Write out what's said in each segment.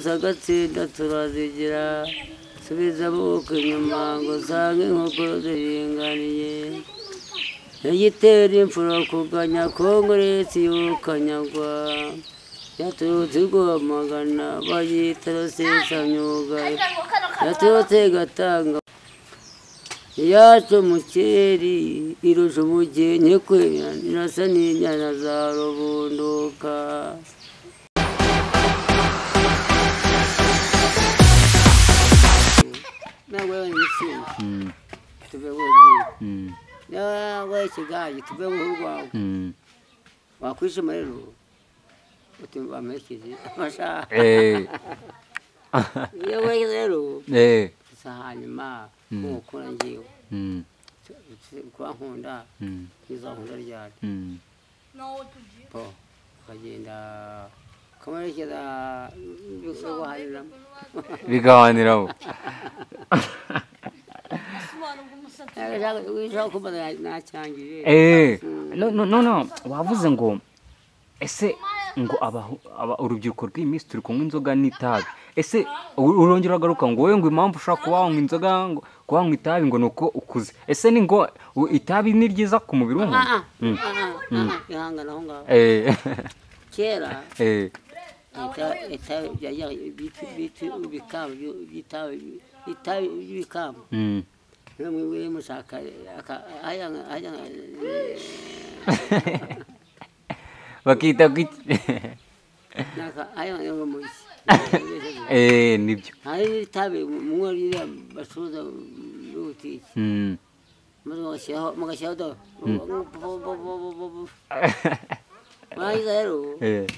Twese agatsinda turazigira. Subiza amaboko inyuma ngo usange inkoko ziringaniye. Yagitera imfura kuganya Kongoresi y'ukanyagwa. Yaturutse Rwamagana bayita Rusesamyuga. Yaturutse Gatanga. Iyacu mukeri irusha umugenke kwera irasa n'inyana za rubunduka. Ntabwo yabonye tuve wenyine nawe ikigaye tuve urwawe wakwishima rero bamuherekeje amashaka iyo weze rero gusa hanyuma nk'ukora ngewe kuba nkunda ntizakunda ryari ukagenda ukamuherekeza bigahaniramo bigahaniramo No wavuze ngo ese ngo urubyiruko rw'iminsi turi kunywa inzoga n'itabi ese urongera uragaruka ngo wowe ngo impamvu ushobora kuba wanywa inzoga ngo kuba wanywa itabi ngo ni uko ukuze ese ni ngo itabi ni ryiza ku mubiri w'umuntu ihangana aho ngaho kera itabi by'ibikamba namwe mushaka bakita nibyo hari itabi munywa ririya bacuruza muri butike maze mugashyiraho do mwarangiza rero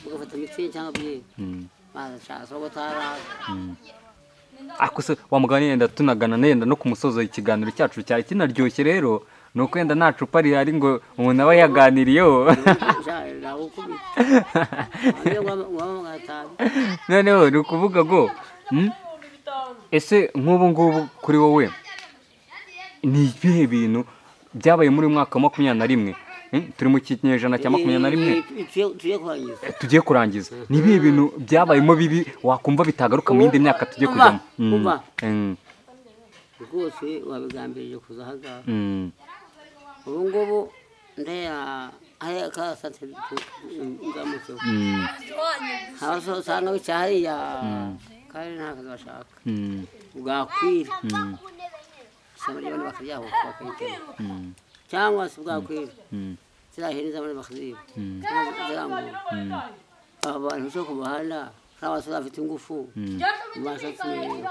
mugafata mitsingi cyangwa byeri maze gutara. Ako se wa mugani yenda tunagana nenda no kumusozo ikiganiro cyacu cyari kinaryoshye rero nuko yenda nta cupa rihari ngo umuntu aba yaganiriyeho noneho ni ukuvuga ngo ese nk'ubu ngubu kuri wowe ni ibihe bintu byabaye muri mwaka wa 21 turi mu kinyejana cya 21 tugiye kurangiza ni ibihe bintu byabayemo bibi wakumva bitagaruka mu yindi myaka tugiye kujyamo rwose wabigambirije kuza ahangaha ubu ngubu ndaya hariya ka santere nzamutseho usanga bicaye hariya kandi nta kazi bashaka bwakwira ishyamba ry'abandi bakaryahuka bakayitema cyangwa se bwakwira ziriya hene z'abandi bakaziba zirangura abantu bicaye ku muhanda nk'abasore bafite ingufu bashatse imirimo.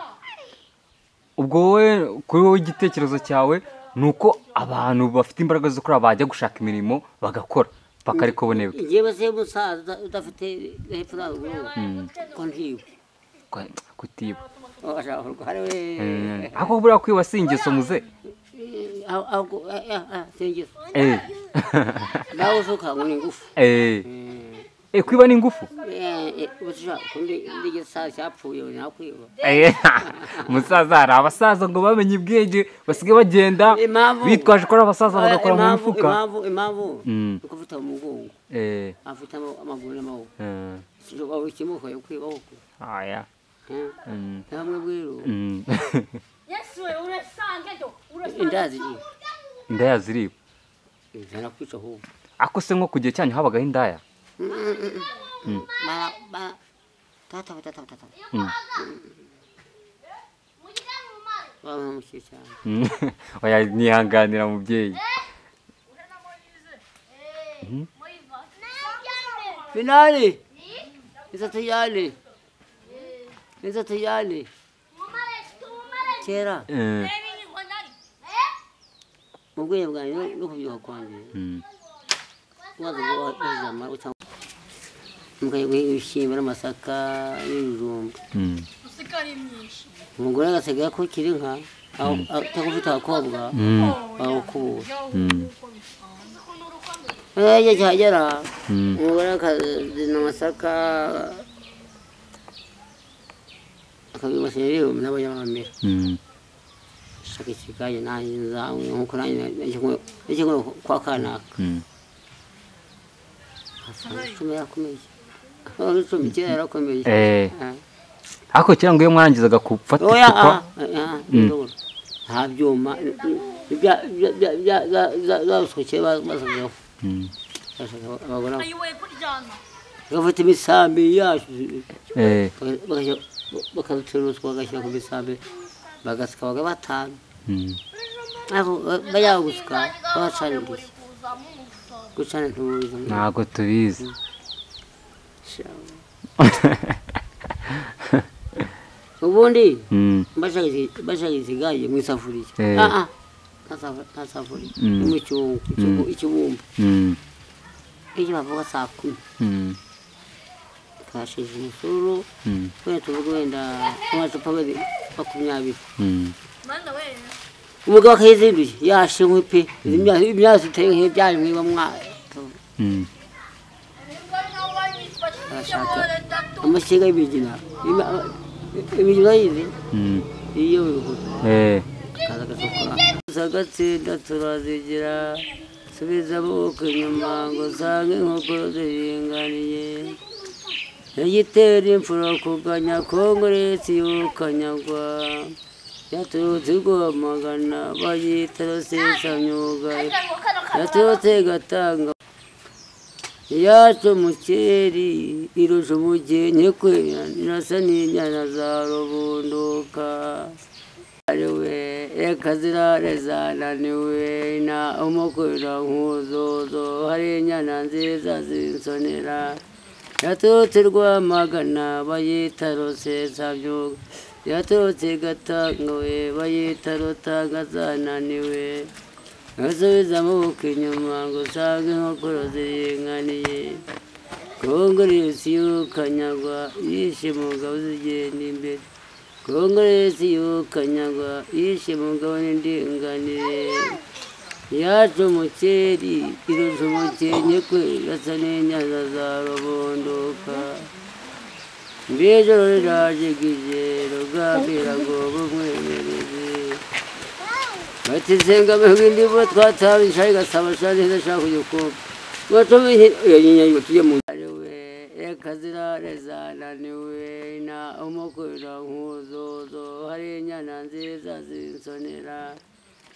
Ubwo wowe kuri wowe igitekerezo cyawe ni uko abantu bafite imbaraga zo gukora bajya gushaka imirimo bagakora bakareka ubunebwe. Njyewe se musaza udafite hepfo na ruguru ko ntiba kutiba ako buriya kwiba si ingeso muze si ingeso nawe usuka ngo ni ingufu kwiba ni ingufu musaza hari abasaza ngo bamenye ubwenge basigaye bagenda bitwaje ko ari abasaza bagakora mu mifuka impamvu nuko ufite umugongo afite amaguru n'amaboko ukimuka yo kwiba koko aya namwe bwiro indaya ziriba izana kwica ahubwo ako se nko ku gihe cyanyu habagaho indaya tata oya nihanganira mubyeyi finali izatuyane izatuyane kera mu bwenge bwanjye no kubyibuha kwanjye ibishyimbo n'amasaka n'ibijumba umugore agasigaye akukira inka atagufite abakobwa bawukubura igihe cyagera umugore akazina amasaka akabibasira ibihumbi n'abanyamamera shaka ikigage nanjye nzanywe nkuko nanjye kwa kanaka icumi yarakomeye icumi kera yarakomeye Ariko kera ngo iyo mwarangizaga gufata icupa nta byuma byasukeye basabyeho bagafata imisambi yacu bakadutera uruswa bagashyira ku misambi bagasika baga batanu bajya gusuka babacana imbuzi gucana ntubizi ntabwo tubizi ubundi bashaka isigaye mu isafuriya nta safuriya mu cyungo ikibumba iyo bavuga saa 10 twashize umusuru wenda tuvuge wenda amacupa abiri 20 umugabo akayizinduye yashinkwe pe imyasi iteye nk'ibyari mwiba mwa amashyiga y'imigina imigina yizi iyo bihura akaza agasukura agatsinda turazigira subiza amaboko inyuma ngo usange inkoko ziringaniye yagitera imfura kuganya kongoresi y'ukanyagwa yaturutse Rwamagana bayita Rusesamyuga yaturutse Gatanga yacu mukeri irusha umukenke kwera irasa n'inyana za rubunduka ariwe reka zirare zananiwe na umukwira nkuzozo hari inyana nziza zinsonera yaturutse Rwamagana bayita Rusesamyuga yaturutse Gatanga we bayita Rutanga zananiwe asubiza amaboko inyuma ngo usange inkoko ziringaniye kongoresi y'ukanyagwa yishe umugabo zigenda imbere kongoresi y'ukanyagwa yishe umugabo n'indinganire yacu mukeri irusha umukenke kwera asa n'inyana za rubunduka mbijoro rirajigije rugambira ngo bumwemereze batisenga amahwi bo twatawe inshayi gasaba shari ndashaka kujya ngo tujye mu reka zirare zananiwe na umukwira nkuzozo hari inyana nziza zinsonera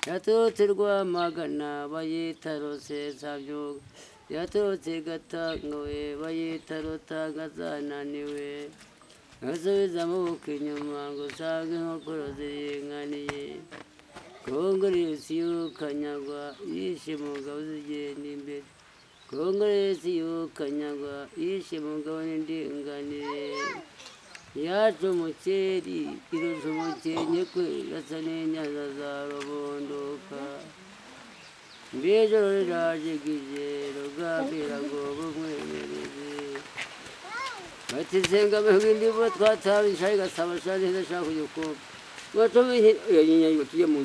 yaturutse Rwamagana bayita Rusesamyuga yaturutse Gatanga we bayita Rutanga zananiwe asubiza amaboko inyuma ngo usange inkoko ziringaniye kongoresi y'ukanyagwa yishe umugabo zigenda imbere kongoresi y'ukanyagwa yishe umugabo n'indinganire yacu mukeri irusha umukenke kwera asa n'inyana za rubunduka mbijoro rirajigije rugambira ngo bumwemereze batisenga amahwi bo twatawe inshayi gasaba shari ndashaka kujya ngo tujye mu